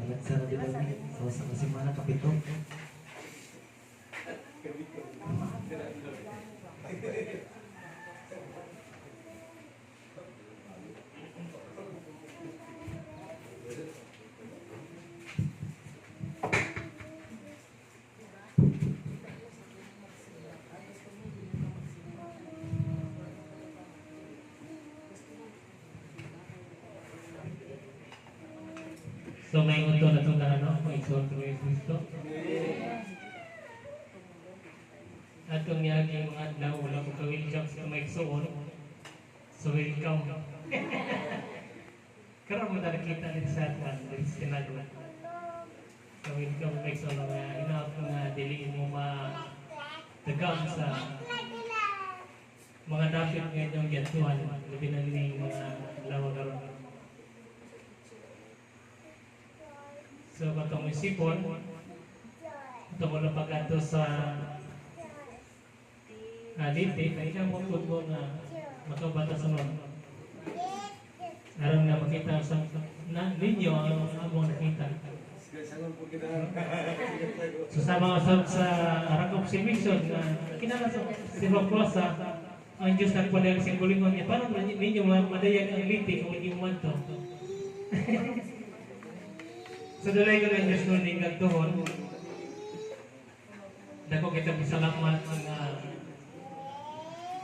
Talansa na din kami. So, sa semana kapito. So may unto na itong ano, may igsoon ko yung Kristo. At kung niyagi mga adlaw, wala ko ka-welcome sa mga igsoon. So welcome. Karon mo na nakita din sa kwan, din sa Tinago. So welcome mga igsoon mga inaot mga dili mo madagam sa mga dapit nga inyong giadtuan, labi na ni mga adlaw karon. So katong isipon, ito ko lang pag-adto sa Leyte, kaya mo po mo nga makabata sa nun. Aron nga makita sa na, ninyo ang among nakita. So sa mga sa Rakop Mission na kinala sa si Rock Rosa, ang Diyos nagpadayag sa gulingon niya. Paano ninyo madayag ang Leyte kung hindi mo man to? Sa dalay ko ng Diyos noon ning tuhon, dako kita pasalamat nga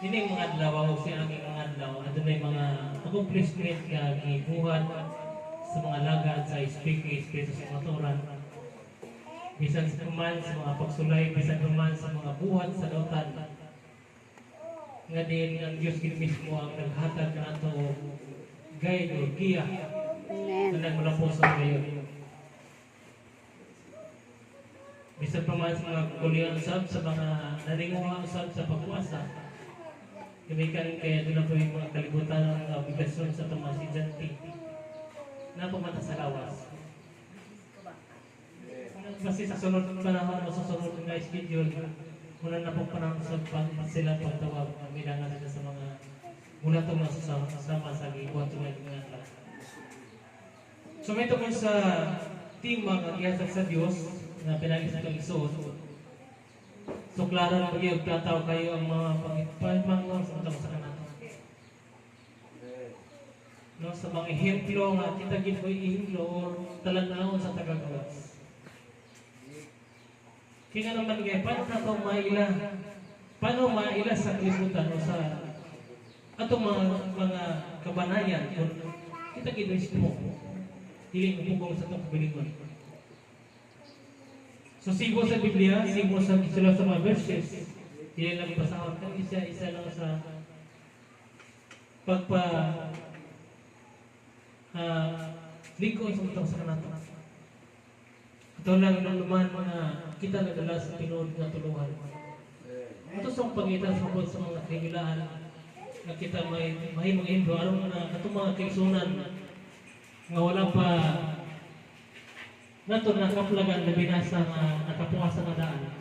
ini mga adlaw o siya ang mga adlaw adunay mga accomplishment nga gibuhat sa mga lagad sa SPK Espiritu sa Maturan, bisan sa man sa mga pagsulay, bisan pa man sa mga buhat sa dautan nga din ang Diyos gid mismo ang naghatag nato og guide o giya Amen. na nagmula sa ngayon. Bisan pa man sa mga kulian usab, sa mga nalinguha usab sa pagpuasa. Gamikan kaya doon na po yung mga kalibutan ng obligasyon sa itong mga estudyante na pumata sa lawas. Kasi sa sunod panahon o sa sunod nga schedule, muna na po panahon sa pag, sila pagtawag, milangan sila sa mga mula itong mga sama sa gibuhat sa mga adlaw. So may tungkol sa tema nga gihatag sa Dios nga pinagi sa itong igsoon. So klaro na magyud tataw kayo ang mga pangitpangmangon sa matang sa kanato. No, sa mga ehemplo nga kita gid ko ehemplo or talan-awon sa tagagawas. Kaya nga naman kay paano na to maila? Paano maila sa kalibutan o sa atong mga kabanayan kung kita gid mismo dili mo pugong sa atong kabilingon? So sigo sa Biblia, sigo sa sila sa mga verses, dili lang basahon kan isa-isa lang sa pagpa lingkod sa matang sa kanato. Ito lang naman mga kita nagdala sa tinuod nga tulungan. Ito sa pangitan sa sa mga kahigilaan nga kita may mahimong ehemplo aron na katong mga kaigsunan nga wala pa nato nakaplagan, labi na sa nga nakapuasa nga daan.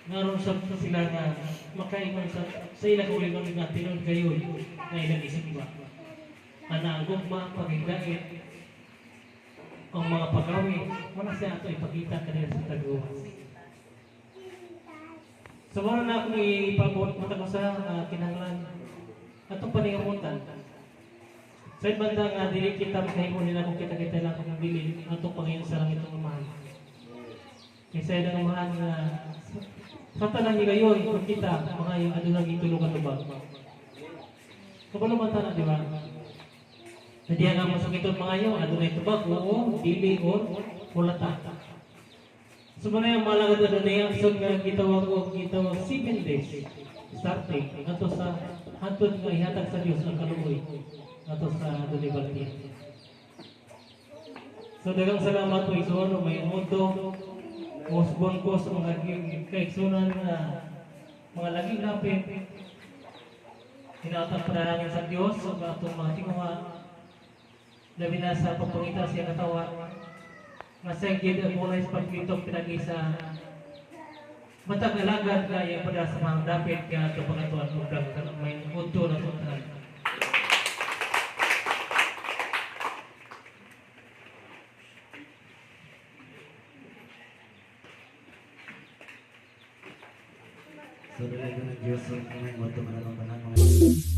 Ngaron sa sila nga makaingon sa ilang kaugalingon nga tinuod kayo nga ilang isimba. Ana ang gugma, paghigdait, ang mga pagawi, wala siya ato ipakita kanila sa taggawas. So wala na akong ipabot mata ko sa kinahanglan atong paningamutan. Sa banda nga dili kita makahimo nila kung kita-kita lang kung dili atong Panginoon sa langit ang Amahan. Kaysa ang Amahan nga sa tanang higayon kung kita mga yung adunang gitulungan tubag. Kabalo man ta na, di ba? Hindi nga masakiton mga yo, adunay tubag, oo, dili or hulata. So muna yung malaga na niya, so nga gitawag og gitawag 7 days starting ato sa hantod nga ihatag sa Dios ang kaluoy ato sa Duli Baltian. So daghang salamat po igsoon, may mundo usbon ko sa mga kaigsunan nga mga laging lapit. Hinatang panalangin sa Dios sa atong mga tinguha, labi na sa pagpangita sa iyang katawan nga sa gid ang muna sa pagpitong pinagi sa matag alagad nga iya pada sa mga dapit kaya ato pagatuan og may udto na tuntahan. Sa dalaga ng Diyos, ang mga ngadto kanatong tanan mga